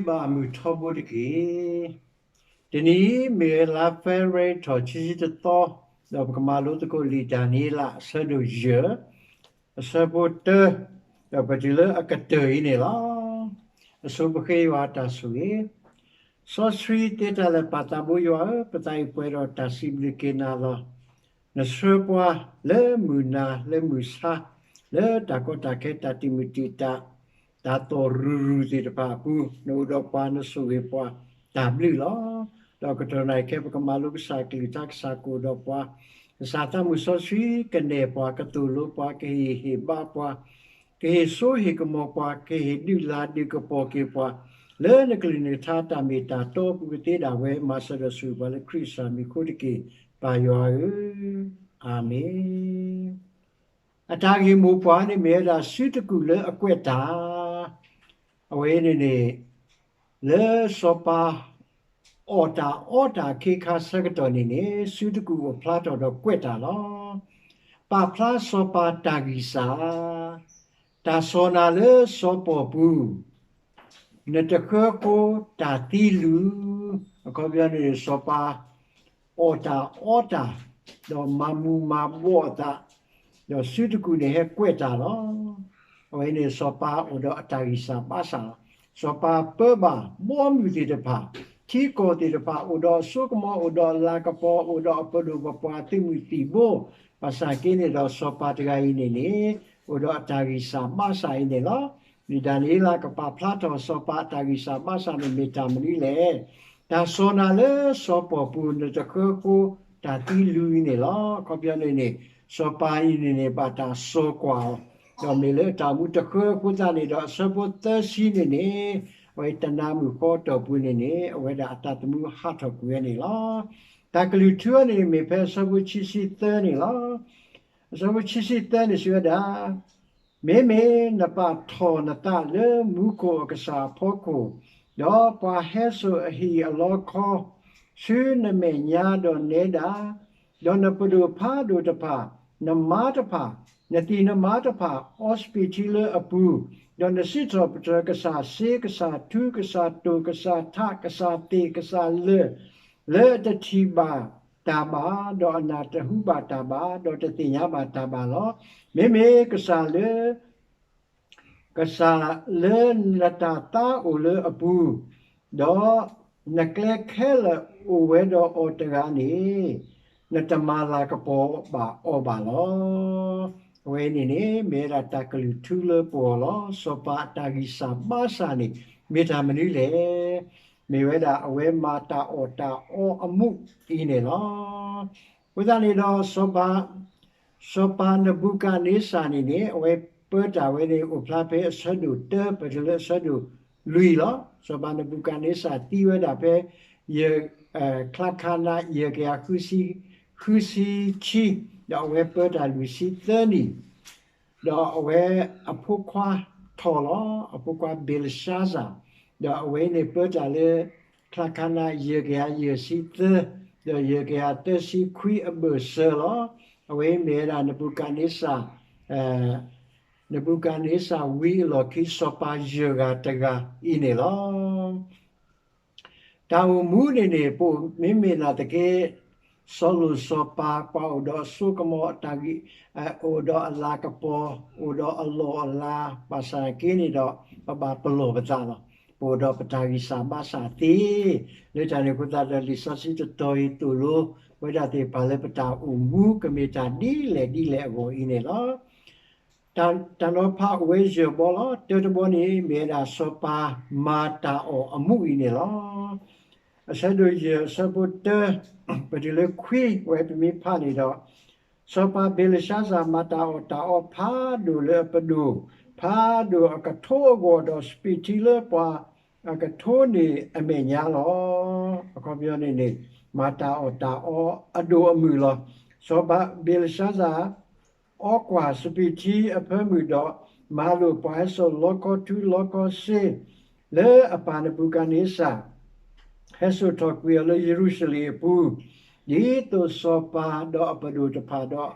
ဘၣ်မုာ်ထီဘိတက့ၢ်. တနံၤအံၤမ့ၢ်ဝဲလါဖ့ၤဘြူၤအါရံၤထီၣ်ခံဆံတသီ, ဒီးပကမၤလိသကိးလံာ်ဒၤနံးယ့လး အဆၢဒိၣ်ယဲၢ်, အဆၢဖိတၢ, ဒီးပတုၤလၢအကတၢၢ်အံၤန့ၣ်လီၤ. အဆိပဃ့ယွၤတၢ်ဆိၣ်ဂ့ၤ. စီဆှံသ့တၢ်လၢာ်ပၢ်သးဘိယွၤဧၢ, ပသးအံၤပှဲၤဒီးတၢ်စံးဘျုးက့ၤနၤလီၤ. နဆှၢပှၤလၢမုၢ်နၤလၢမုၢ်ဆါ, လၢတၢ်ကီတၢ်ခဲတၢ်တံာ်မုၢ်တံာ်တာ်, တၢ်သီၣ်ရူၤရူၤသ့ၣ်တဖၣ်အပူၤ, နအိၣ်ဒီးပှၤနဆိၣ်ဂ့ၤပှၤတၢ်ဘျုးလီၤ. ဒီးကတီၢ်နၣ်ရံၣ်ခဲအံၤ ပကမၤလိကစၢ်အကလုၢ်ကထါ ကစၢ်ကအိၣ်ဒီးပှၤ, ကစၢ်သးမုၢ်စီဆှံကနဲၣ်ပှၤ ကသိၣ်လိပှၤ ကဟ့ၣ်ဟ့ၣ်ဘါပှၤ, ကဟ့ၣ်စိဟ့ၣ်ကမီၤပှၤ, ကဟ့ၣ်ဒုးလၤဒုးကပီၤက့ၤပှၤ, လၢနကလုၢ်နကထါတၢ်မ့ၢ်တၢ်တီအပူၤကသ့ဒၣ်ဝဲ, မၤစၢၤဒီးဆိၣ်ဂ့ၤပှၤလၢခရံာ်ကစၢ်မံၤအဃိတက့ၢ်, ပၢ်ယွၤဧၢ, အၤမ့ၣ်. အတၢ်ဂ့ၢ်မိၢ်ပှၢ်န့ၣ်မ့ၢ်ဝဲဒၣ်စုတကူၣ်လၢအကွဲးတၢ်, အဝဲန့ၣ်န့ၣ် လၢစီၤပၤအီၣ်တၢ်အီတၢ်အခ့အခါဆၢကတီၢ်န့ၣ်န့ၣ် စုတကူၣ်အိၣ်ဖျါထီၣ်ဒီးကွဲးတၢ်လီၤ. ပာ်ဖျါစီၤပၤတၢ်ဂံၢ်စၢ်, တၢ်စီၢ်နၤလၢစီၤပီၣ်ပူၤ, နတဃၢဃိတၢ်သံလုၢ်, အခီပညီန့ၣ် စီၤပၤ အီၣ်တၢ်အီတၢ်, ဒီးမၤမူၤမၤဘှီးအသး, ဒီးစုတကူၣ်န့ၣ်ဟဲကွဲးတၢ်လီၤ. အဝဲန့ၣ်စီၤပၤအိၣ်ဒီးအတၢ်ဂံၢ်စၢ်ဘါစၢ်လီၤ. စီၤပၤပၢဘၣ်ဘီမုၢ်သ့ၣ်တဖၣ်, ထံကီၢ်သ့ၣ်တဖၣ်, အိၣ်ဒီးအစိကမီၤ, အိၣ်ဒီးအလၤကပီၤ, အိၣ်ဒီးအပဒိၣ်ပပှၢ်သုးမုၢ်သံၣ်ဘိ, ဘၣ်ဆၣ်က့န့ၣ်ဒီးစီၤပၤတဂၤအံၤန့ၣ်န့ၣ် အိၣ်ဒီးအတၢ်ဂံၢ်စၢ်ဘါစၢ်အံၤန့ၣ်လီၤ. လံာ်ဒၤနံးယ့လးကပာ်ဖျါထီၣ်စီၤပၤအတၢ်ဂံၢ်စၢ်ဘါစၢ်န့ၣ်မ့ၢ်တၢ်မနုၤလဲၣ်. တၢ်စီၢ်နၤလၢစီၤပီၣ်ပူၤ နတဃၢဃိတၢ်သံလုၢ်အံၤန့ၣ်လီၤ. အခီပညီန့ၣ်န့ၣ် စီၤပၤအံၤန့ၣ်န့ၣ် ဘၣ်တၢ်စီၢ်ကွၢ်အီၤ, ဒီးမ့ၢ်လၢတၢ်အိၣ်မူတဃၢအဃိသတးန့ၣ်ဒီး အဆၢဖိသၢဆံန့ၣ်န့ၣ် အဝဲတနၤမုၢ်ဃီအတီၢ်ပူၤန့ၣ်န့ၣ် အဝဲဒၣ်အသးသမူဟးထီၣ်ကွံာ်ဝဲန့ၣ်လီၤ. တၢ်ကလုၢ်ထူအံၤန့ၣ်မ့ၢ်ဖဲအဆၢဖိခံဆံသၢန့ၣ်လီၤ. အဆၢဖိခံဆံသၢန့ၣ်စံးဝဲဒၣ်, မ့မ့ၢ်နပာ်ထီၣ်နသးလၢမူခိၣ်အကစၢ်အဖီခိၣ်, ဒီးပှၤဟဲစိာ်အဟံၣ်အလီခီ ဆူနမဲာ်ညါဒီးနဲဒၣ်, ဒီးနပဒိၣ်ဖးဒိၣ်တဖၣ်, နမါတဖၣ်, နသံၣ်နမါတဖၣ် အီစပံးထံလၢအပူၤ, ဒီးနစံးထီၣ်ပတြၢၤကစၢ်စ့, ကစၢ်ထူ, ကစၢ်တိၢ်, ကစၢ်ထး, ကစၢ်သ့ၣ်, ကစၢ်လၢၢ်, လၢအတထံၣ်ဘၣ်တၢ်ဘၣ်, ဒီးအနၢ်တဟူဘၣ်တၢ်ဘၣ်, ဒီးတသ့ၣ်ညါဘၣ်တၢ်ဘၣ်လီၤ. မ့မ့ၢ်ကစၢ်လၢ ကစၢ်လၢနတၤသါအိၣ်လၢအပူၤ, ဒီးနကျဲခဲလၢာ်အိၣ်ဝဲဒီးအီၤတဂၤန့ၣ်, နတမၤလၤကပီၤဘၣ်အီၤဘၣ်လီၤ. အဝဲန့ၣ်န့ၣ် မ့ၢ်ဝဲဒၣ်တၢ်ကလုၢ်ထူလၢပဂီၢ်လီၤ. စီၤပၤအတၢ်ဂံၢ်စၢ်ဘါစၢ်န့ၣ် မ့ၢ်တၢ်မနုၤလဲၣ်. မ့ၢ်ဝဲဒၣ်အဝဲမၤတၢ်အီၣ်တၢ်အီအမူးအံၤန့ၣ်လီၤ. အဃိသတးန့ၣ်ဒီး စီၤပၤနဘူၤခၣ်န့စၢ်န့ၣ်န့ၣ် အဝဲပၢတၢ်ဝဲန့ၣ် အိၣ်ဖျါဖဲအဆၢဒိၣ်တၢ ပတုၤလၢအဆၢဒိၣ်လွံၢ်လီၤ. စီၤပၤနဘူၤခၣ်န့စၢ်သံဝဲဒၣ်ဖဲ ယ ချါခါနါ ယဲၢ်ကယၤဃုဆံ, ဃုဆံခံ, ဒီးအဝဲပၢတၢ်လွံၢ်ဆံသၢနံၣ်, ဒီးအဝဲအဖိခွါထီၣ်လီၤ. အဖိခွါဘ့လၡါစၢ်, ဒီးအဝဲန့ၣ်ပၢတၢ်လၢ ချါခါနါ ယဲၢ်ကယၤယဲၢ်ဆံသၢ, ဒီးယဲၢ်ကယၤသၢဆံခွံအဘၢၣ်စၢၤလီၤ. အဝဲမ့ၢ်ဝဲဒၣ်နဘူၤခၣ်န့စၢ် နဘူၤခၣ်န့စၢ်ဝံၤအလီၢ်ခံ စီၤပၤယဲၢ်ဂၤတဂၤအံၤန့ၣ်လီၤ. တၢ်အိၣ်မူန့ၣ်န့ၣ် ပမ့မ့ၢ်နာ်သက့ စီၤလိၣ်စီၤပၤ ပှၤအိၣ်ဒီးအစိကမီၤအတၢ်ဂံၢ်, အိၣ်ဒီးအလၤကပီၤ, အိၣ်ဒီးအလီၢ်အလၤ, ဘၣ်ဆၣ်က့န့ၣ်ဒီး ပဘၣ်ပလီၢ်ပသးလီၤ. ပအိၣ်ဒီးပတၢ်ဂံၢ်စၢ်ဘါစၢ်သ့, လၢတၢ်န့ၣ်အဃိသတးဒီး လံာ်စီဆှံတတီၤအံၤသိၣ်လိဝဲဒၣ်သ့ၣ်တဖၣ်လၢပတၢ်အိၣ်မူကမ့ၢ်တၢ်ဒ်လဲၣ်ဒ်လဲၣ်အဂီၢ်အံၤန့ၣ်လီၤ. တၢ်နီၤဖးအိၣ်ဝဲယဲၢ်ဘီလီၤ. တၢတဘီန့ၣ် မ့ၢ်ဝဲဒၣ်စီၤပၤမၤတၢ်အီၣ်အမူးအံၤန့ၣ်လီၤ. အဆၢဒိၣ်ယဲၢ်အဆၢဖိတၢ ပတုၤလၢခွံ ဝဲပမ့ၢ်ဖးန့ၣ်ဒီး စီၤပၤဘ့လၡါစၢ်မၤတၢ်အီၣ်တၢ်အီဖးဒိၣ်လၢအပဒိၣ် ဖးဒိၣ်အကထိအဂီၢ် ဒီးစပံးထံလၢပှၤအကထိန့ၢ်အမဲာ်ညါလီၤ. အခီပညီန့ၣ်န့ၣ် မၤတၢ်အီၣ်တၢ်အီအဒိၣ်အမုၢ်လီၤ. စီၤပၤဘ့လၡါစၢ် အီကွၢ်စပံးထံအဖၢမုၢ်ဒီး မၤလိာ်ပှၤဟဲစိာ်လီခီထူလီခီစ့ လၢအပၢ်နဘူၤခၣ်န့စၢ် ဟဲစိာ်ထီၣ်ကွံာ်အီၤလၢယရူၤၡလ့ၣ်အပူၤ, ဒ်သိးစီၤပၤဒီးအပဒိၣ်တဖၣ်ဒီး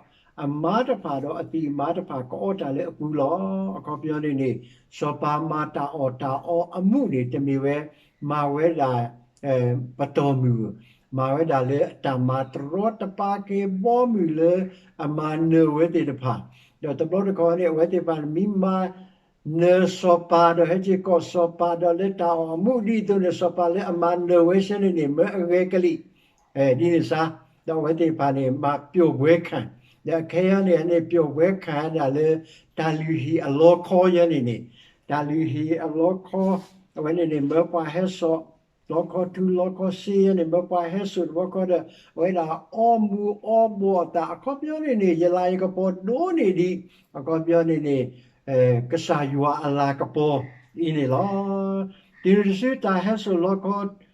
အမါတဖၣ်ဒီးအသံၣ်မါတဖၣ် ကအီၣ်တၢ်လၢအပူၤလီၤ. အခီပညီန့ၣ်န့ၣ် စီၤပၤမၤတၢ်အီၣ်တၢ်အီအမူးန့ၣ် တမ့ၢ်ဝဲ မၤဝဲဒၣ် ပတီၢ်မုၢ်ဧိၤ, မၤဝဲဒၣ်လၢအတၢ်မၤတရီတပါက့ၤဘီမုၢ်လၢအမၤနၢၤဝဲသ့ၣ်တဖၣ်, ဒီးတဘျီတခီၣ်န့ၣ် အဝဲသ့ၣ်တဖၣ်န့ၣ် မ့ၢ်မၤနၢၤစီၤပၤဒီး ဟဲက့ၤကိးစီၤပၤဒီးလၢတၢ်အီၣ်အမူး ဒ်သိးန့ၣ် စီၤပၤလၢအမၤနၢၤဝဲဆဲန့ၣ်န့ၣ် မၢအဂဲၤကလံၣ် ဒ်န့ၣ်စါ, ဒီးအဝဲသ့ၣ်တဖၣ်န့ၣ် မၤပျီၣ်ဘှဲခၣ်, ဒီးအခဲအံၤန့ၣ်န့ၣ် ပျီၣ်ဘှဲခၣ်ဒၣ်လၢ တၢ်လုၢ်ဟံၣ်အလီခီယဲန့ၣ်န့ၣ်, တၢ်လုၢ်ဟံၣ်အလီခီ, အဝဲန့ၣ်န့ၣ် မၢပှၤဟဲစိာ် လီခီထူလီခီစ့ယဲန့ၣ် မၢပှၤဟဲစိာ်တဘျီဃီဒီး အဝဲဒၣ်အီမူၤအီဘှီၣ်အသး အခီပညီန့ၣ်န့ၣ် ယလၤယကပီၤဒိၣ်န့ၢ်ဒံး, အခီပညီန့ၣ်န့ၣ် ကစၢ်ယွၤအလၤကပီၤအံၤန့ၣ်လီၤ. တုၤနုၤတစုတၢ်ဟဲစိာ်လီခီ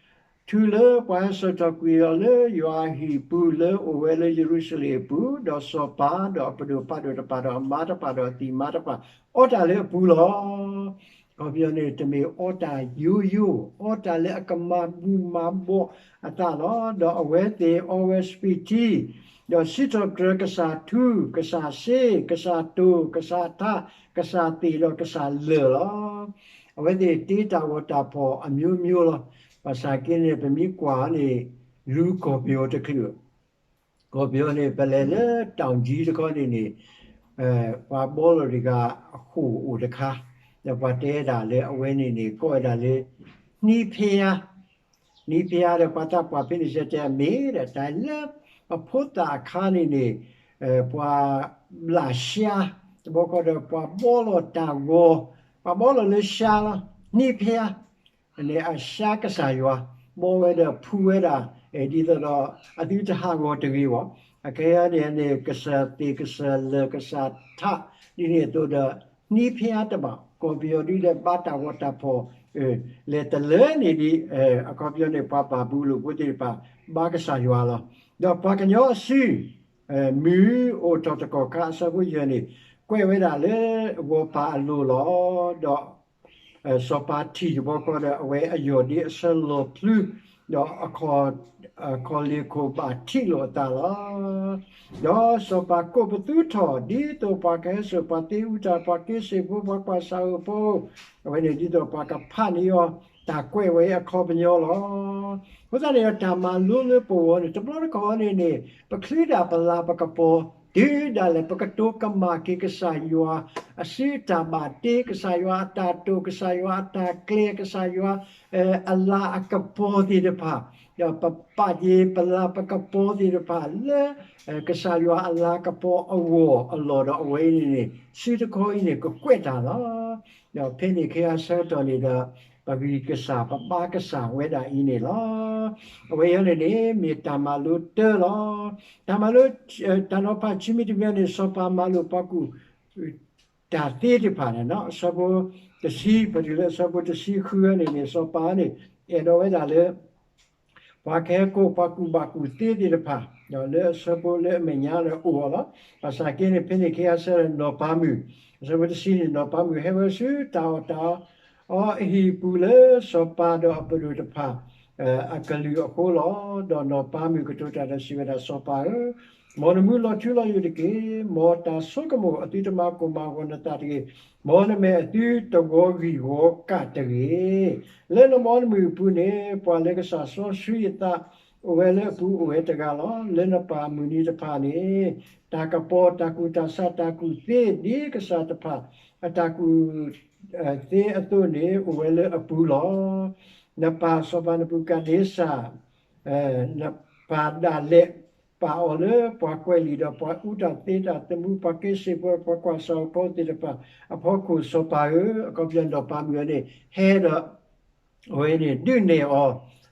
ထူလၢပှၤဟဲစိာ်ထီၣ်ကွံာ်အီၤလၢယွၤအဟံၣ်ပူၤလၢအိၣ်ဝဲလၢယရူၤၡလ့ၣ်အပူၤ, ဒီးစီၤပၤဒီးအပဒိၣ်ပာ်ဒိၣ်တဖၣ်ဒီးအမါတဖၣ်ဒီးအသံၣ်မါတဖၣ် အီၣ်တၢ်လၢအပူၤလီၤ. အခီပညီန့ၣ် တမ့ၢ်အီၣ်တၢ်ယိယိ, အီၣ်တၢ်လၢအကမၤဘူၣ်မၤဘှီၣ်အသးလီၤ. ဒီးအဝဲသ့ၣ်အီဝဲစပံးထံ, ဒီးစံးထီၣ်ပတြၢၤကစၢ်ထူ, ကစၢ်စ့, ကစၢ်တိၢ်, ကစၢ်ထး, ကစၢ်သ့ၣ်ဒီးကစၢ်လၢၢ်လီၤ. အဝဲသ့ၣ်တ့တၢ်ဂီၤတၢ်ဖီၣ်အမျိုးမျိုးလီၤ. ဘၣ်ဆၣ်က့န့ၣ် ပမ့ၢ်ကွၢ်န့ၣ် လူၤကီၢ်ပယီၤတချုး ကီၢ်ပယီၤန့ၣ် ပလဲၤလၢတောင်ကြီးတခီန့ၣ်န့ၣ် ပှၤဘီလီၤတဂၤအဃိာ်အိၣ်တခါ, ဒီးပှၤတဲဒၣ်လၢအဝဲန့ၣ်န့ၣ် ကိးဝဲဒၣ်လၢ နှီးဖျား, နှီးဖျားဒီးပှၤသးပှၢ်ဖဲန့ၣ်စဲတဲအမ့ၢ်ဒီး တၢ်လၢအဖိသၣ်အခါန့ၣ်န့ၣ် ပှၤဘျးရှါ တဘျီဃီဒီးပှၤဘီလီၤတၢ်ဂီၤ, ပှၤဘီလီၤလၢရှါလီၤ, နှီးဖျား န့ၣ်အရှါကစၢ်ယွၤ ဘီဝဲဒီးဖှူဝဲဒၣ် ဒ်သိးဒီး အသုတဟးဂီၤတဂ့ၤဘၣ်. အခဲအံၤန့ၣ်န့ၣ် ကစၢ်သ့ၣ်ကစၢ်လၢၢ်ကစၢ်ထး ဒ်န့ၣ်အသိးဒီး နှီးဖျားတဘၣ် ကီၢ်ပယီၤဒ်လဲၣ်ဘါတၢ်ဂီၤတၢ်ဖီၣ် လဲၤတလၢန့ၣ်ဒ် အခီပညီန့ၣ် ပှၤဘၣ်ဘူးလိာ်ဖိသ့ၣ်တဖၣ် ဘါကစၢ်ယွၤလီၤ. ဒီးပှၤကညီအစု မုၢ်အိၣ်ထီၣ်တကီၢ်ခါအဆၢဖိယဲၢ်န့ၣ် ကွဲးဝဲဒၣ်လၢဂီၤပၤအလိၤလီၤ. ဒီး စီၤပၤထံၣ်တဘျီဃီဒီး အဝဲအယီၢ်ဒ့အဆၢလီၤဖျူ, ဒီး အခီၣ်လ့ၢ်ခိၣ်ဘၣ်ထံးလိာ်အသးလီၤ. ဒီးစီၤပၤကိးပသူထီၣ် ဒ်သိးပှၤကဟဲစိာ်ပှၤသ့အူတၢ် ပှၤက့စ့ၣ်ဖိ ပှၤကွၢ်ဆၣ်ဧိၤဖိ အဝဲန့ၣ်ဒ်သိးပှၤကဖးန့ၢ်အီၤ တၢ်ကွဲးဝဲအခီပညီလီၤ. အဃိသတးန့ၣ်ဒီး တၢ်မၤလိလၢပဂီၢ်န့ၣ် တဘျီတခီၣ်န့ၣ်န့ၣ် ပချုးဒၣ်ပလၤပကပီၤ တုၤဒၣ်လဲာ် ပကတိၤကမၣ်က့ၤကစၢ်ယွၤ အစုတၢ်ဘၣ်တ့ ကစၢ်ယွၤအတၢ်တိာ် ကစၢ်ယွၤအတၢ်ကျဲၤ ကစၢ်ယွၤ အလၤအကပီၤသ့ၣ်တဖၣ်, ဒီးပပာ်က့ၤပလၤပကပီၤသ့ၣ်တဖၣ်လၢ ကစၢ်ယွၤအလၤကပီၤအဂီၢ်အလီၢ်ဒီး အဝဲအံၤန့ၣ်န့ၣ် စုတခီအံၤန့ၣ် ကကွဲးတၢ်လီၤ. ဒီးဖဲန့ၣ်ခဲအံၤအဆၢကတီၢ်န့ၣ်ဒီး ပဂံၢ်ကစၢ်ပဘါကစၢ်ဝဲဒၣ်အံၤန့ၣ်လီၤ. အဝဲအံၤန့ၣ်န့ၣ် မ့ၢ်တၢ်မၤလိတၢလီၤ. တၢ်မၤလိ တၢ်နီၤဖးခံမံၤတမံၤန့ၣ် စီၤပၤမၤလိာ်ပှၤကူၣ် တၢ်သ့သ့ၣ်တဖၣ်န့ၣ် အဆၢဖိတဆံ ပတုၤလၢအဆၢဖိတဆံဃုန့ၣ်န့ၣ် စီၤပၤန့ၣ် အဲၣ်ဒိးဝဲဒၣ်လၢ ပှၤကဟဲကိးပှၤကူၣ်ဘၣ်ကူၣ်သ့သ့ၣ်တဖၣ် ဒီးလၢအဆၢဖိလၢအမဲာ်ညါန့ၣ်အိၣ်အီၤလီၤ. ဘၣ်ဆၣ်က့န့ၣ် ဖဲန့ၣ်ခဲအံၤအဆၢ နီၢ်ပၤမုၣ် အဆၢဖိတဆံန့ၣ် နီၢ်ပၤမုၣ်ဟဲဝဲဆူတၢ်အီၣ်တၢ်အီအဟံၣ်ပူၤလၢစီၤပၤဒီးအပဒိၣ်တဖၣ် အကလုာ်အဃိလီၤ. ဒီးနီၢ်ပၤမုၣ်ကတိၤတၢ်ဒီးစံးဝဲဒၣ် စီၤပၤဧၢ, မ်နမူလီၤထူလီၤယိာ်တက့ၢ်. မ်တၢ်ဆိကမိၣ်အသုတမၤကိၢ်မၤဂီၤနသးတဂ့ၤ. မ်နမဲာ်အသုတဂီၤဂံၢ်ဂီၤကၣ်တဂ့ၤ. လၢနမ်အီနမုၢ်အပူၤန့ၣ် ပှၤလၢကစၢ်စီဆှံအသး အိၣ်ဝဲလၢအပူၤအိၣ်ဝဲတဂၤလီၤ. လၢနပၢ်မုၢ်နံၤတဖၣ်န့ၣ် တၢ်ကပီၤတၢ်ကူၣ်တၢ်ဆးတၢ်ကူၣ်သ့ ဒ်ကစၢ်တဖၣ်အတၢ်ကူၣ်သ့အသိးန့ၣ် အိၣ်ဝဲလၢအပူၤလီၤ. နပၢ်စီၤပၤနဘူၤခၣ်နံစၢ် နပၢ်ဒၣ်လဲာ်ပာ်အီၤလၢပှၤကွဲးလံာ်ဒီးပှၤအူတၢ်သ့တၢ်သမူ ပှၤက့စ့ၣ်ဖိ ပှၤကွၢ်ဆၣ်ဖိသ့ၣ်တဖၣ်အဖီခိၣ် စီၤပၤဧၢ, အခီပညီနီၢ်ပၤမုၣ်အံၤန့ၣ် ဟဲဒီး အဝဲန့ၣ်ဒုးနဲၣ်အီၤ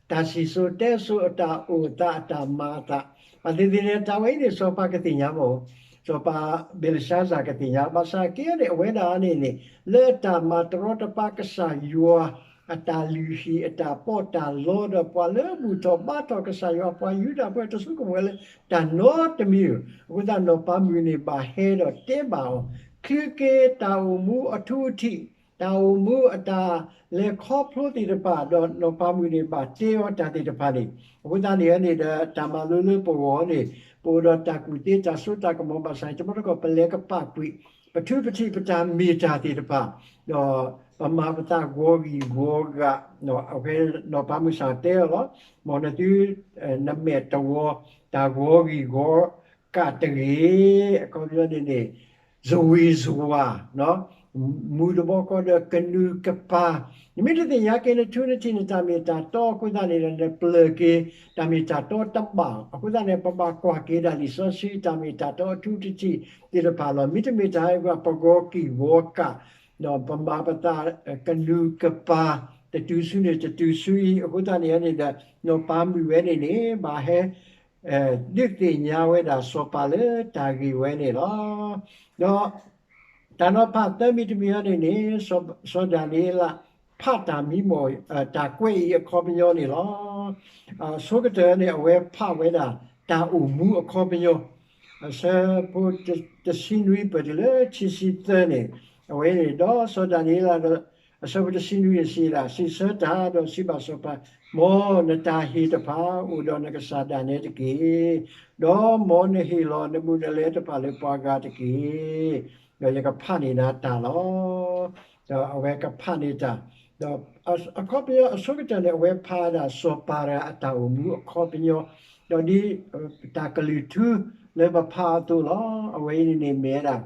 တၢ်စံၣ်စိၤတဲစိၤအတၢ်အိၣ်အသးအတၢ်မၤအသး, ဘၣ်သ့ၣ်သ့ၣ်န့ၣ် တၢ်ဝဲအံၤန့ၣ် စီၤပၤကသ့ၣ်ညါမး, စီၤပၤဘ့လၡါစၢ်ကသ့ၣ်ညါ, ဘၣ်ဆၣ်က့န့ၣ် အဝဲဒၣ်န့ၣ်န့ၣ် လၢတၢ်မၤတရီတပါကစၢ်ယွၤ အတၢ်လုၢ်ဟံၣ်အတၢ်ပီးတၢ်လီဒီး ပှၤလၢဘူၣ်ထီၣ်ဘါထီၣ်ကစၢ်ယွၤ ပှၤယူဒၤဖိတဆိကမိၣ်ဝဲလၢတၢ်နီတမံၤဧိၤ, အဃိသတးနီၢ်ပၤမုၣ်န့ၣ်ဘၣ်ဟဲဒီးတဲဘၣ်အီၤ ချုးက့ၤတၢ်အိၣ်မူအထူအထံး တၢ်အိၣ်မူအတၢ်လဲၤခီဖျိသ့ၣ်တဖၣ် ဒီးနီၢ်ပၤမုၣ်န့ၣ်ဘၣ်တဲအီၤတၢ်သ့ၣ်တဖၣ်န့ၣ်, အဃိသတးန့ၣ်န့ၣ်ဒီး တၢ်မၤလိလၢပဂီၢ်န့ၣ် ပအိၣ်ဒီးတၢ်ကူၣ်သ့တၢ်စိတၢ်ကမီၤဘၣ်ဆၣ်န့ၣ် တဘျီတခီၣ်ပလဲၤကပာ်ကွံာ် ပထုးပထံးပတၢ်မ့ၢ်တၢ်သ့ၣ်တဖၣ်, ဒီးပမၤပသးဂီၤဂံၢ်ဂီၤဂၤ, အဝဲနီၢ်ပၤမုၢ်ဆၣ်တဲအီၤလီၤ, မ်နသု နမဲာ်တဝီ တၢ်ဂီၤဂံၢ်ဂီၤဂၤတဂ့ၤ, အခီပညီန့ၣ်န့ၣ် စဝ့ၤစဝၤ မူတဘီကီဒီးကနူၤကပၤ, နမ့ၢ်တသ့ၣ်ညါက့ၤနထုးနထံးနတၢ်မ့ၢ်တၢ်တီအဃိသတးန့ၣ်ဒီး နပျၢၤက့ၤတၢ်မ့ၢ်တၢ်တီတဘၣ်, အဃိသတးန့ၣ် ပဘၣ်ကွၢ်က့ၤဒၣ်လံာ်စီဆှံတၢ်မ့ၢ်တၢ်တီအထုးတထံးသ့ၣ်တဖၣ်လီၤ. မ့တမ့ၢ်တၢ်အံၤ ပဂီၤဂံၢ်ဂီၤဂၤ, ဒီးပမၤပသးကနူၤကပၤ တတုၤဆူန့ၣ် တတုၤဆူအံၤ အဃိသတးန့ၣ်န့ၣ်ဒီး နီၢ်ပၤမုၣ်ဝဲန့ၣ်န့ၣ် ဘၣ်ဟဲ ဒုးသ့ၣ်ညါဝဲဒၣ်စီၤပၤလၢတၢ်ဂ့ၢ်ဝဲန့ၣ်လီၤ. ဒီးတၢ်နီၤဖးသၢမံၤတမံၤအံၤန့ၣ်န့ၣ် စီၤဒၤနံးယ့လးဖးတၢ်မံမီၢ် တၢ်ကွဲးအံၤအခီပညီန့ၣ်လီၤ. အဆိကတၢၢ်န့ၣ် အဝဲဖးဝဲဒၣ်တၢ်အိၣ်မူအခီပညီ အဆၢဖိတဆံနွံပၢၢ်တုၤလၢခံဆံသၢန့ၣ်, အဝဲန့ၣ်ဒီးစီၤဒၤနံးယ့လးဒီး အဆၢဖိတဆံနွံန့ၣ်စံးဒၣ် စံးဆၢတၢ်ဒီးစံးဘၣ်စီၤပၤ, မ်နတၢ်ဟ့ၣ်တဖၣ်အိၣ်ဒီးနကစၢ်ဒၣ်နဲတက့ၢ်. ဒီးမ်နဟ့ၣ်လီၤနဘူးနလဲတဖၣ်လၢပှၤဂၤတက့ၢ်. ဒီးယကဖးန့ၢ်နၤတၢ်လီၤ. ဒီးအဝဲကဖးန့ၢ်တၢ်, ဒီးအခီပညီအဆိကတၢၢ်န့ၣ် အဝဲဖးဒၣ်စီၤပၤတဂၤအတၢ်အိၣ်မူအခီပညီ, ဒီးဒ်တၢ်ကလုၢ်ထူလၢပဖးအသိးလီၤ. အဝဲအံၤန့ၣ်န့ၣ်မ့ၢ်ဝဲဒၣ်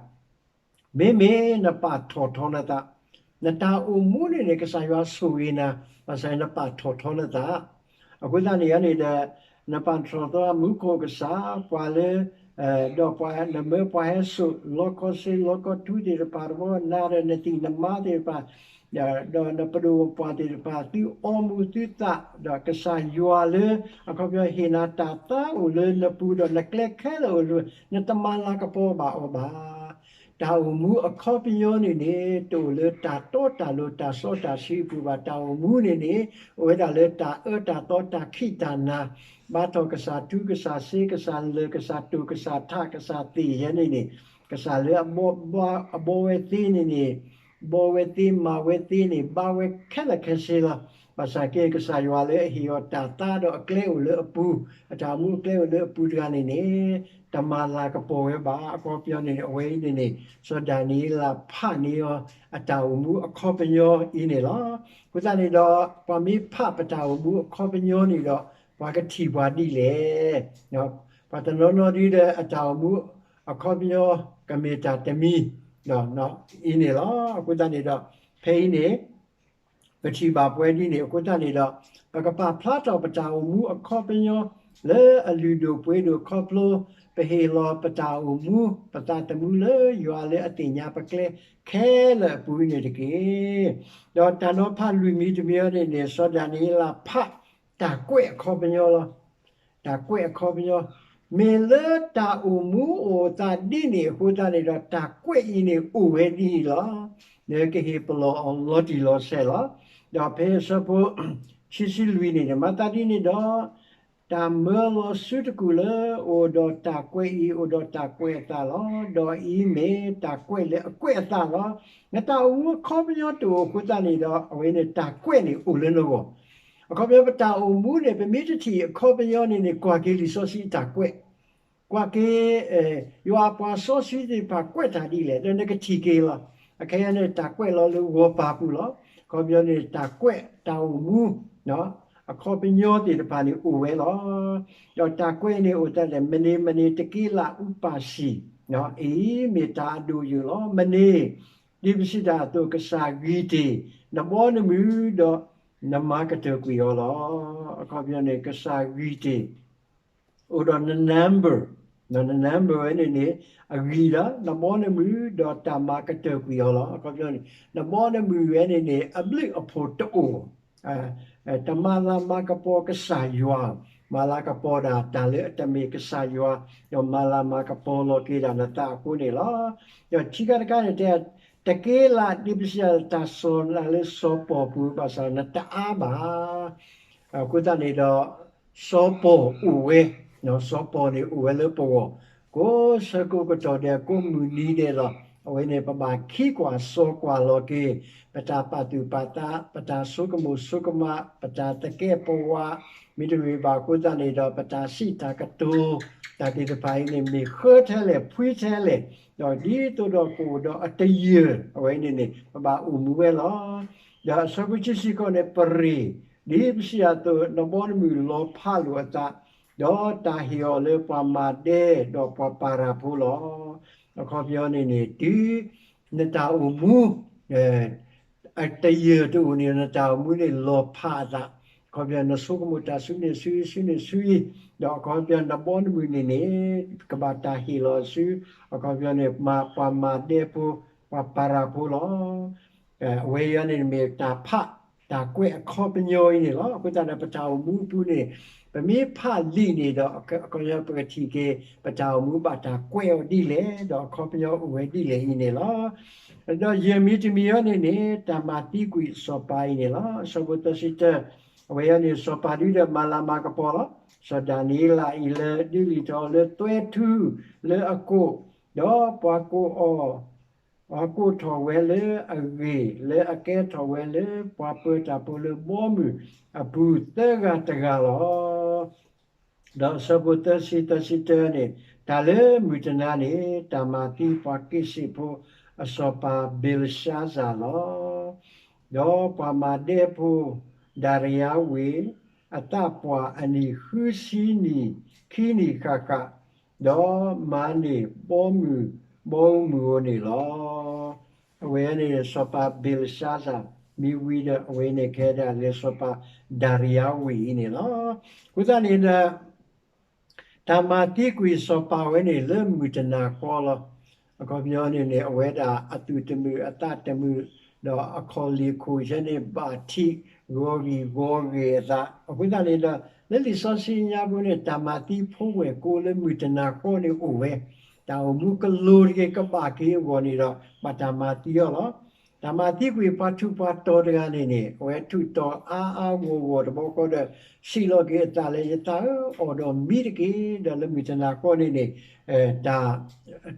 မ့မ့ၢ်နပာ်ထီၣ်ထီနသး, နတၢ်အိၣ်မူန့ၣ်န့ၣ် ကစၢ်ယွၤဆိၣ်ဂ့ၤနၤ, ဘၣ်ဆၣ်နပာ်ထီၣ်ထီနသး, အဃိသတးန့ၣ်န့ၣ်ဒီး နပာ်ထီၣ်ထီမူခိၣ်ကစၢ် ပှၤလၢ ဒီးပှၤနမၢပှၤဟဲစိာ် လီခီဆ့လီခီထူသ့ၣ်တဖၣ်တဘီ နၤဒီးနသံၣ်နမါသ့ၣ်တဖၣ် ဒီးနပဒိၣ်ပပှၢ်သ့ၣ်တဖၣ် သုအီမူၤသုသး ဒီးကစၢ်ယွၤလၢ အခီပညီဟ့ၣ်နၤတၢ်သါအိၣ်လၢနပူၤ ဒီးနကျဲခဲလၢာ်အိၣ်လၢ နတမၤလၤကပီၤဘၣ်အီၤဘၣ်. တၢ်အိၣ်မူအခီပညီန့ၣ်န့ၣ် တအိၣ်လၢတၢ်တီတၢ်လိၤတၢ်စီတၢ်ဆှံအပူၤဘၣ်. တၢ်အိၣ်မူန့ၣ်န့ၣ် အိၣ်ဝဲဒၣ်လၢတၢ်အၢတၢ်သီတၢ်ခံးတၢ်နၤ ဘါထီၣ်ကစၢ်ထူကစၢ်စ့ကစၢ်လၢာ်ကစၢ်တိၢ်ကစၢ်ထးကစၢ်သ့ၣ်ယဲန့ၣ်န့ၣ် ကစၢ်လၢအဘီဝဲသ့န့ၣ်န့ၣ် ဘီဝဲသ့မၤဝဲသ့န့ၣ် ဘါဝဲခဲလၢာ်ခဲဆ့လီၤ. ဘၣ်ဆၣ်က့ ကစၢ်ယွၤလၢအဟ့ၣ်အီၤတၢ်သါဒီးအကျဲအိၣ်လၢအပူၤ အတၢ်အိၣ်မူအကျဲအိၣ်လၢအပူၤတဂၤန့ၣ်န့ၣ် တမၤလၤကပီၤဝဲဘၣ်. အခီပညီန့ၣ် အဝဲအံၤန့ၣ်န့ၣ် စီၤဒၤနံးယ့လးဖးန့ၢ်အီၤ အတၢ်အိၣ်မူအခီပညီအံၤန့ၣ်လီၤ. အဃိသတးန့ၣ်ဒီး ပှၤမ့ၢ်ဖးပတၢ်အိၣ်မူအခီပညီန့ၣ်ဒီး ပှၤကထံၣ်ပှၤဒ်လဲၣ်. ပှၤတနီၤနီၤဒ်ဒီး အတၢ်အိၣ်မူအခီပညီ ကမ့ၢ်တၢ်တမံၤ အံၤန့ၣ်လီၤ. အဃိသတးန့ၣ်ဒီး ဖဲအံၤန့ၣ် ပထံၣ်ဘၣ်ပှဲၤဒ်န့ၣ် အဃိသတးန့ၣ်ဒီး ပကပာ်ဖျါထီၣ်ပတၢ်အိၣ်မူအခီပညီ လၢအလုၢ်ဒိၣ်ပှ့ၤဒိၣ်ခီဖျိ ပဟ့ၣ်လီၤပတၢ်အိၣ်မူ ပသးသမူလၢယွၤလၢအသ့ၣ်ညါပကျဲခဲလၢာ်အပူၤန့ၣ်တက့ၢ်. ဒီးတၢ်နီၤဖးလွံၢ်မံၤတမံၤအံၤန့ၣ်န့ၣ် စီၤဒၤနံးယ့လးဖး တၢ်ကွဲးအခီပညီလီၤ. တၢ်ကွဲးအခီပညီ မ့ၢ်လၢတၢ်အိၣ်မူအိၣ်သးဒ်န့ၣ်အဃိသတးန့ၣ်ဒီး တၢ်ကွဲးအံၤန့ၣ် အိၣ်ဝဲဒ်အံၤလီၤ. နကဟ့ၣ်ပလီၢ်အီၤလီၤတံၢ်လီၤဆဲးလီၤ. ဒီးဖဲအဆၢဖိ ခံဆံလွံၢ်န့ၣ်န့ၣ် မၤသးဒ်န့ၣ်ဒီး တၢ်မၢလီၤစုတကူၣ်လၢ အိၣ်ဒီးတၢ်ကွဲးအံၤ အိၣ်ဒီးတၢ်ကွဲးအသးလီၤ. ဒီးအံၤမ့ၢ်တၢ်ကွဲးလၢအကွဲးအသးလီၤ. နတၢ်အိၣ်မူအခီပညီတအိၣ်အဃိသတးန့ၣ်ဒီး အဝဲန့ၣ်တၢ်ကွဲးန့ၣ်အိၣ်လၢနဂီၢ် အခီပညီပတၢ်အိၣ်မူန့ၣ် ပမ့ၢ်တထံၣ်အခီပညီန့ၣ်န့ၣ် ကွၢ်က့ၤလံာ်စီဆှံအတၢ်ကွဲး, ကွၢ်က့ၤ ယွၤအပှၤစီဆှံသ့ၣ်တဖၣ်ကွဲးတၢ်ဒ်လဲၣ် ဒီးနကထံၣ်က့ၤလီၤ. အခဲအံၤန့ၣ် တၢ်ကွဲးလီၤလၢဂီၤပၤပူၤလီၤ. အခီပညီန့ၣ် တၢ်ကွဲးတၢ်အိၣ်မူ အခီပညီသ့ၣ်တဖၣ်န့ၣ်အိၣ်ဝဲလီၤ. ဒီးတၢ်ကွဲးန့ၣ်အိၣ်သးလဲၣ် မနၤမနၤတက့လးအူပၢ်စံၣ် အံၤမ့ၢ်တၢ်အဒိၣ်ယိာ်လီၤ. မနၤ ဒ်ပစံးတၢ်အသိး ကစၢ်ဂံၢ်တ့ၢ် နဘီနမုၢ်ဒီး နမၤကတၢၢ်ကွံာ်အီၤလီၤ. အခီပညီန့ၣ် ကစၢ်ဂံၢ်တ့ၢ် အိၣ်ဒီးန number, န number ဝဲန့ၣ်န့ၣ် အဂံၢ်ဒီး နဘီနမုၢ်ဒီးတၢ်မၤကတၢၢ်ကွံာ်အီၤလီၤ. အခီပညီန့ၣ် နဘီနမုၢ်ဝဲန့ၣ်န့ၣ် အဘျုးအဖှိၣ်တအိၣ် တမၤလၤမၤကပီၤကစၢ်ယွၤ, မၤလၤကပီၤဒၣ်တၢ်လၢအတမ့ၢ်ကစၢ်ယွၤ, ဒီးမၤလၤမၤကပီၤလီၤက့ၤဒၣ်နသးအဃိန့ၣ်လီၤ. ဒီးခံခါတခါန့ၣ် တဲ တက့လး ဒ်ပစံးတၢ် တၢ်စီၢ်နၤလၢစီၤပီၣ်ပူၤ ဘၣ်ဆၣ်နတအါဘၣ်. အဃိသတးန့ၣ်ဒီး စီၤပီၣ်အိၣ်ဝဲ, စီၤပီၣ်န့ၣ်အိၣ်ဝဲလၢပဂီၢ် ကိးဆၢကိးကတီၢ်ဒဲး ကိးမုၢ်နံၤဒဲးလီၤ. အဝဲန့ၣ် ပဘၣ်ခံကွၢ်စီကွၢ်လီၤက့ၤ ပတၢ်ပာ်သူၣ်ပာ်သး, ပတၢ်ဆိကမိၣ်ဆိကမး, ပတၢ်သကဲးပဝး, မ့တမ့ၢ်ဘၣ်အဃိသတးန့ၣ်ဒီး ပတၢ်စံးတၢ်ကတိၤ တၢ်သ့ၣ်တဖၣ်အံၤန့ၣ် မ့ၢ်ဃၢထဲလဲၣ် ဖှံထဲလဲၣ်, ဒီးဒ်သိးဒီးကအိၣ်ဒီးအတယၢၢ် အဝဲန့ၣ်န့ၣ် ပဘၣ်အိၣ်မူဝဲလီၤ. ဒီးအဆၢဖိခံဆံဃိးန့ၣ် ပရ့ၣ်, ဒ်ပစံးအသိး နဘီနမုၢ်လီၤဖးလိာ်အသး, ဒီးတၢ်ဟ့ၣ်အီၤလၢပှၤမၤဒဲ ဒီးပှၤပၤရၤဖိလီၤ. အခီပညီန့ၣ်န့ၣ် တုၤ နတၢ်အိၣ်မူ အတယၢၢ်တအိၣ်န့ၣ် နတၢ်အိၣ်မူန့ၣ်လီၤဖးအသး, အခီပညီနဆိကမိၣ်တၢ်ဆူန့ၣ်ဆူအံၤ ဆူန့ၣ်ဆူအံၤ, ဒီးအခီပညီနဘီနမုၢ်န့ၣ်န့ၣ် ကဘၣ်တၢ်ဟ့ၣ်လီၤဆူ အခီပညီန့ၣ် ပှၤမၤဒဲဖိ ပှၤပၤရၤဖိလီၤ. အဝဲအံၤန့ၣ်မ့ၢ်တၢ်ဖး တၢ်ကွဲးအခီပညီအံၤန့ၣ်လီၤ. အဃိသတးဒီး ပတၢ်အိၣ်မူအပူၤန့ၣ် ပမ့ၢ်ဖးလံာ်န့ၣ်ဒီး အခီပညီပကထံၣ်က့ၤ ပတၢ်အိၣ်မူဘၣ်တၢ်ကွဲးအီၤဒ်လဲၣ် ဒီးအခီပညီအိၣ်ဝဲဒ်လဲၣ်အံၤန့ၣ်လီၤ. ဒီးယဲၢ်မံၤတမံၤအံၤန့ၣ်န့ၣ် တၢ်မၤသံကွံာ်စီၤပၤအံၤန့ၣ်လီၤ. အဆၢဖိသၢဆံတၢ အဝဲအံၤန့ၣ် စီၤပၤဒုဒီးမၤလၤမၤကပီၤလီၤ. စီၤဒၤနံးယ့လးအံၤလၢ ဒုးလံာ်ထီၣ်အီၤလၢသွဲထူ လၢအကိး, ဒီးပှၤကိးအီၤ ပှၤကိးထီၣ်ဝဲလၢအဂ့ၢ် လၢအကဲထီၣ်ဝဲလၢပှၤပၢၤတၢ်ဖိလၢဘီမုၢ်အပူၤသၢဂၤတဂၤလီၤ. ဒီးအဆၢဖိသၢဆံ သၢဆံတၢန့ၣ် တၢ်လၢမုၢ်တနၤန့ၣ် တၢ်မၤသံပှၤက့းစ့းဖိအစီၤပၤဘ့လ်ၡါစၤလီၤ. ဒီးပှၤမၤဒဲဖိ ဒၤရံယါဝ့ၢ် အသးပှၢ်အနံၣ်ဃုဆံနံၣ်ခံနံၣ်ဃၣ်ဃၣ်, ဒီးမၤန့ၢ်ဘီမုၢ်ဘီမုၢ်ဧိၤန့ၣ်လီၤ. အဝဲန့ၣ်စီၤပၤဘ့လ်ၡါစၤ မ့ၢ်ဝံၤဒီး အဝဲန့ၣ်ကဟဲဒၣ်လၢစီၤပၤဒၤရံယါဝ့ၢ်အံၤန့ၣ်လီၤ. အဃိသတးန့ၣ်ဒီး တၢ်မၤသံကွံာ်စီၤပၤဝဲန့ၣ် လၢမုၢ်တနၤဃီလီၤ. အခီပညီန့ၣ်န့ၣ် အဝဲဒၣ်အသူၣ်တမုာ်အသးတမုာ်, ဒီးအခီၣ်လ့ၣ်ခိၣ်ဆၢန့ၣ် ဘၣ်ထံးဂီၤဂံၢ်ဂီၤဂ့ၤအသး, အဃိသတးန့ၣ်ဒီး လၢလံာ်စီဆှံညါပူၤန့ၣ် တၢ်မၤသံဖိဝဲၢ်ကိလၢမုၢ်တနၤဃီန့ၣ်အိၣ်ဝဲ, တၢ်အိၣ်မူကလိၤတဂ့ၤ ကဘၣ်က့ၤအဂီၢ်န့ၣ်ဒီး ဘၣ်တၢ်မၤသံအီၤလီၤ. တၢ်မၤသံကွံာ်ပှၤထူးပှၤတီၤတဂၤန့ၣ်န့ၣ် အဝဲထူးတီၤအါအါဂီၢ်ဂီၢ်တဘျီဃီဒီး စံးလီၤက့ၤအသးလၢ ယသးဧၢ, အိၣ်ဒီးမံတက့ၢ်. ဒီးလၢမုၢ်တနၤဃီန့ၣ်န့ၣ် တၢ်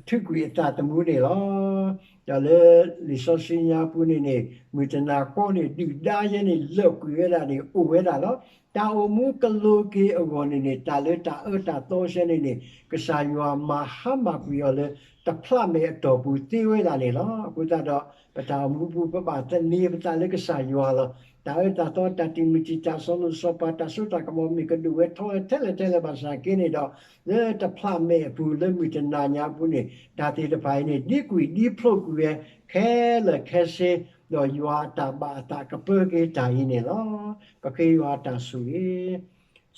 ထုးကွံာ်အသးသမူန့ၣ်လီၤ. ဒီးလၢလံာ်စီဆှံညါပူၤန့ၣ်န့ၣ် မုၢ်တနၤဃီန့ၣ် ဒုၣ်ဒါယဲန့ၣ် လၢာ်ကွံာ်ဝဲဒၣ်န့ၣ် အိၣ်ဝဲဒၣ်လီၤ. တၢ်အိၣ်မူကလိၤက့ၤအဂီၢ်န့ၣ်န့ၣ် တၢ်လၢတၢ်အၢတၢ်သီဆၢန့ၣ်န့ၣ် ကစၢ်ယွၤမၤဟါမၢ်ကွံာ်အီၤလၢ တဖျးမဲာ်အတီၢ်ပူၤသ့ဝဲဒၣ်န့ၣ်လီၤ. အဃိသတးဒီး ပတၢ်အိၣ်မူပူၤ ပဘၣ်သန့ၤပသးလၢကစၢ်ယွၤလီၤ. တၢ်အၢတၢ်သီတၢ်တံာ်မုၢ်တံာ်တာ် စီၤလိၤစီၤပၤ တၢ်စိတၢ်ကမီၤမ့ၢ်ကဒိၣ်ဝဲထီဝဲထဲလဲၣ်ထဲလဲၣ်ဘၣ်ဆၣ်က့န့ၣ်ဒီး လၢတဖျးမဲာ်အပူၤလၢမုၢ်တနၤညါပူၤန့ၣ် တၢ်သ့ၣ်တဖၣ်အံၤန့ၣ် ဒံကွံာ်ဒံဖျိးကွံာ်ဝဲခဲလၢာ်ခဲဆ့, ဒီးယွၤအတၢ်ဘၣ်အသးကပၢက့ၤတၢ်အံၤန့ၣ်လီၤ. ပဃ့ယွၤအတၢ်ဆိၣ်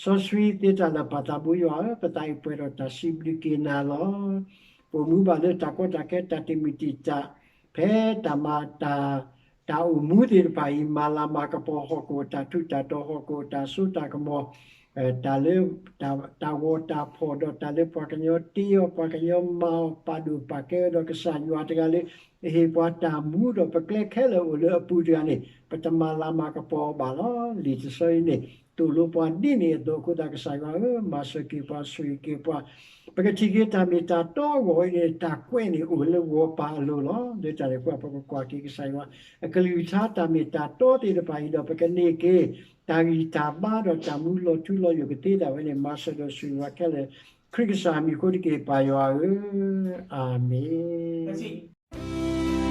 ဂ့ၤ စီဆှံသ့တၢ်လၢာ် ပၢ်သးဘိယွၤဧၢ, ပသးအံၤပှဲၤဒီးတၢ်စံးဘျုးက့ၤနၤလီၤ. ပအိၣ်မူဘၣ်လၢတၢ်ကီတၢ်ခဲ တၢ်တံာ်မုၢ်တံာ်တာ် ဖဲတၢ်မၤတၢ် တၢ်အိၣ်မူသ့ၣ်တဖၣ်အံၤ မၤလၤမၤကပီၤဟီၣ်ခိၣ် တၢ်ထူးတၢ်တီၤဟီၣ်ခိၣ် တၢ်စိတၢ်ကမီၤ တၢ်လၢ တၢ်ဂီၤတၢ်ဖီၣ်ဒီးတၢ်လၢပှၤကညီတ့အီၤ ပှၤကညီမၤအီၤ ပာ်ဒိၣ်ပာ်ကဲဝဲဒီး ကစၢ်ယွၤတဂၤလၢ ဟ့ၣ်ပှၤတၢ်မူဒီးပကျဲခဲလၢာ်အိၣ်လၢအပူၤတဂၤန့ၣ် ပတမၤလၤမၤကပီၤအီၤဘၣ်လီၤ. လံာ်တဆၢအံၤန့ၣ် သိၣ်လိပှၤဒ်န့ၣ်အသိးအဃိသတး ကစၢ်ယွၤဧၢ, မၤစၢၤက့ၤပှၤ ဆိၣ်ဂ့ၤက့ၤပှၤ, ပကထံၣ်က့ၤတၢ်မ့ၢ်တၢ်တီအဂီၢ်အံၤန့ၣ် တၢ်ကွဲးန့ၣ်အိၣ်လၢဂီၤပၤအလိၤလီၤ. လၢတၢ်န့ၣ်အဃိ ပကကွၢ်က့ၤကစၢ်ယွၤ အကလုၢ်ကထါတၢ်မ့ၢ်တၢ်တီသ့ၣ်တဖၣ်အံၤဒီး ပကန့ၢ်က့ၤ တၢ်ဂံၢ်တၢ်ဘါဒီးတၢ်မူလီၤထူလီၤယိာ်ကသ့ဒၣ်ဝဲန့ၣ် မၤစၢၤဒီးဆိၣ်ဂ့ၤဝဲခဲလၢာ် ခရံာ်ကစၢ်အမံၤအဃိတက့ၢ် ပၢ်ယွၤဧၢ, အၤမ့ၣ်.